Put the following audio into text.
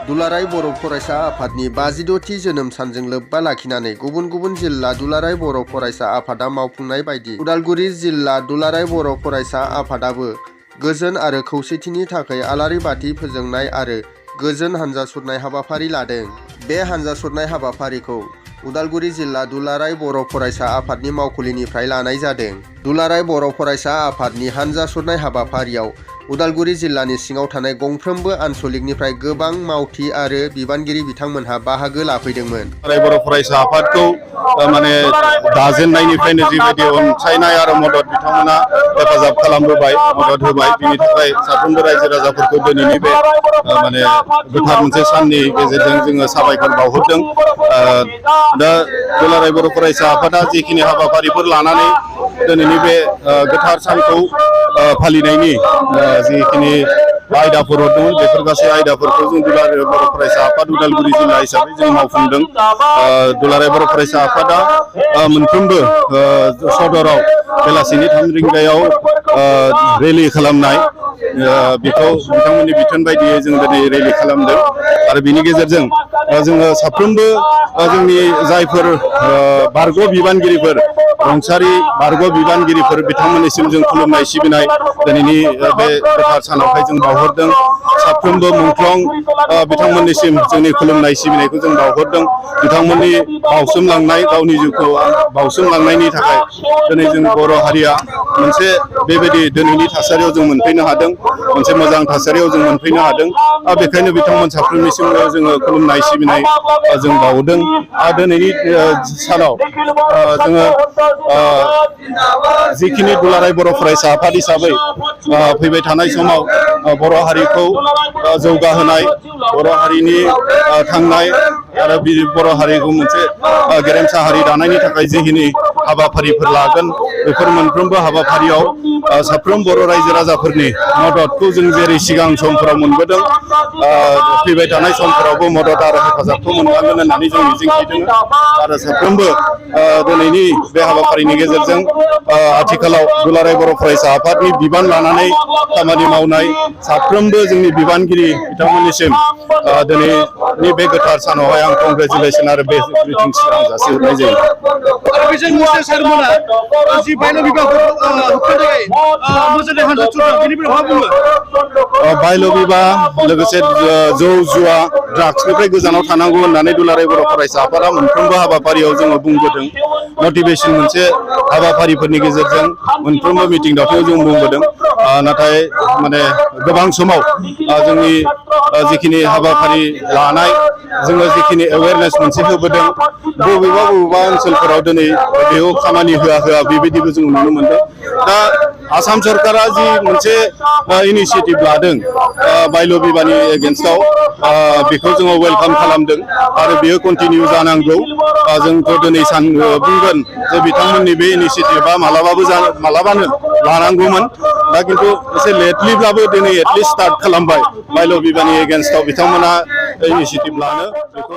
दुलाराय बर' फरायसा आफादनि 52थि जोनोम सानजों लोब्बा लाखिनानै गुबुन गुबुन जिल्ला दुलाराय बर' फरायसा आफादा मावफुंनाय बायदि उदालगुरि जिल्ला दुलाराय बर' फरायसा आफादाबो गोजोन आरो खौसेथिनि थाखाय आलारि बाथि फोजोंनाय आरो गोजोन हानजा सुरनाय हाबाफारि लादों। बे हानजा सुरनाय हाबाफारिखौ उदालगुरि जिल्ला दुलाराय बर' फरायसा आफादनि मावखुलिनिफ्राय लानाय जादों। दुलाराय बर' फरायसा आफादनि हानजा सुरनाय हाबाफारियाव उदालगुरि जिल्लानि सिङाव थानाय गंफ्रोमबो आनसलिकनिफ्राय गोबां मावथि आरो बिबानगिरि बिथांमोनहा बाहागो लाफैदोंमोन। दुलाराय बर' फरायसा आफादखौ माने दाजेननायनिफ्रायनो जिबायदि अनसायनाय आरो मदद बिथांमोना हेफाजाब खालामबोबाय, मदद होबाय, बिनि थाखाय साफ्रोमबो रायजो राजाफोरखौ दिनैनि बे माने गोथार मोनसे साननि गेजेरजों जोङो साबायखर बावहरदों। दा दुलाराय बर' फरायसा आफादा जिखिनि हाबाफारिफोर लानानै दिनैनि बे गोथार सानखौ फालिनायनि जिखिनि आयदाफोर दं, बेफोर गासै आयदाफोरखौ जों दुलाराय बर' फरायसा आफाद उदालगुरि जिल्ला हिसाबै जों मावफुंदों। दुलाराय बर' फरायसा आफादा मोनफ्रोमबो सदराव बेलासिनि 3 रिंगायाव रेलि खालामनाय, बेखौ बिथांमोननि बिथोन बायदियै जों दिनै रेलि खालामदों आरो बिनि गेजेरजों जोङो साफ्रोमबो जोंनि जायफोर बारग' बिबानगिरिफोर, रुंसारि बारग' बिबानगिरिफोर बिथांमोननिसिम जों खुलुमनाय सिबिनाय दिनैनि बे गोथार सानावहाय जों बावहरदों। साफ्रोमबो मुंख्लं बिथांमोननिसिम जोंनि खुलुमनाय सिबिनायखौ जों बावहरदों। बिथांमोननि बावसोमलांनाय, गावनि जिउखौ बावसोमलांनायनि थाखाय दिनै जों बर' हारिया मोनसे बेबायदि दिनैनि थासारियाव जों मोनफैनो हादों, मोनसे मोजां थासारियाव जों मोनफैनो हादों। बेखायनो बिथांमोन साफ्रोमनिसिमबो जोङो खुलुमनाय सिबिनाय जों बावदों। दिनैनि सानाव जोङो जिखिनि दुलाराय बर' फरायसा आफाद हिसाबै फैबाय थानाय समाव बर' हारिखौ जौगाहोनाय, बर' हारिनि थांनाय आरो बर' हारिखौ मोनसे गेरेमसा हारि दानायनि थाखाय जिखिनि हाबाफारिफोर लागोन, बेफोर मोनफ्रोमबो हाबाफारियाव साफ्रोम बर' रायजो राजाफोरनि मददखौ जों जेरै सिगां समफोराव मोनबोदों, फैबाय थानाय समफोरावबो मदद आरो हेफाजाबखौ मोनलांगोन होननानै जों मिजिंथिदों। आरो साफ्रोमबो दिनैनि बे हाबाफारिनि गेजेरजों आथिखालाव दुलाराय बर' फरायसा आफादनि बिबान लानानै खामानि मावनाय साफ्रोमबो जोंनि बिबानगिरि बिथांमोननिसिम दिनैनि बे गोथार सानावहाय आं कंग्रेचुलेसन आरो बे ग्रिटिंस जासिहरनाय जायो। बायल' बिबाह लोगोसे जौ जुवा ड्राग्सनिफ्राय गोजानाव थानांगौ होननानै दुलाराय बर' फरायसा आफादा मोनफ्रोमबो हाबाफारियाव जोङो बुंबोदों। मटिभेसन मोनसे हाबाफारिफोरनि गेजेरजों मोनफ्रोमबो मिटिं दावथिंआव जों बुंबोदों। नाथाय माने गोबां समाव जोंनि जिखिनि हाबाफारि लानाय, जोङो जिखिनि एवेरनेस मोनसे होबोदों, बबेबा ओनसोलफोराव दिनै बेयाव खामानि होआ बेबायदिबो जों नुनो मोनदों। दा आसाम सरकारा जि मोनसे इनिसियेटिभ लादों बायल' बिबाहनि एगेन्स्टआव, बेखौ जोङो वेलकाम खालामदों आरो बेयो कन्टिनिउ जानांगौ। जोंथ' दिनै बुंगोन जे बिथांमोननि बे इनिसियेटिभआ मालाबानो लानांगौमोन। दा खिन्थु एसे लेटलिब्लाबो दिनै एटलिस्ट स्टार्ट खालामबाय बायल' बिबाहनि एगेन्स्टआव बिथांमोना इनिसियेटिभ लानो। बेखौ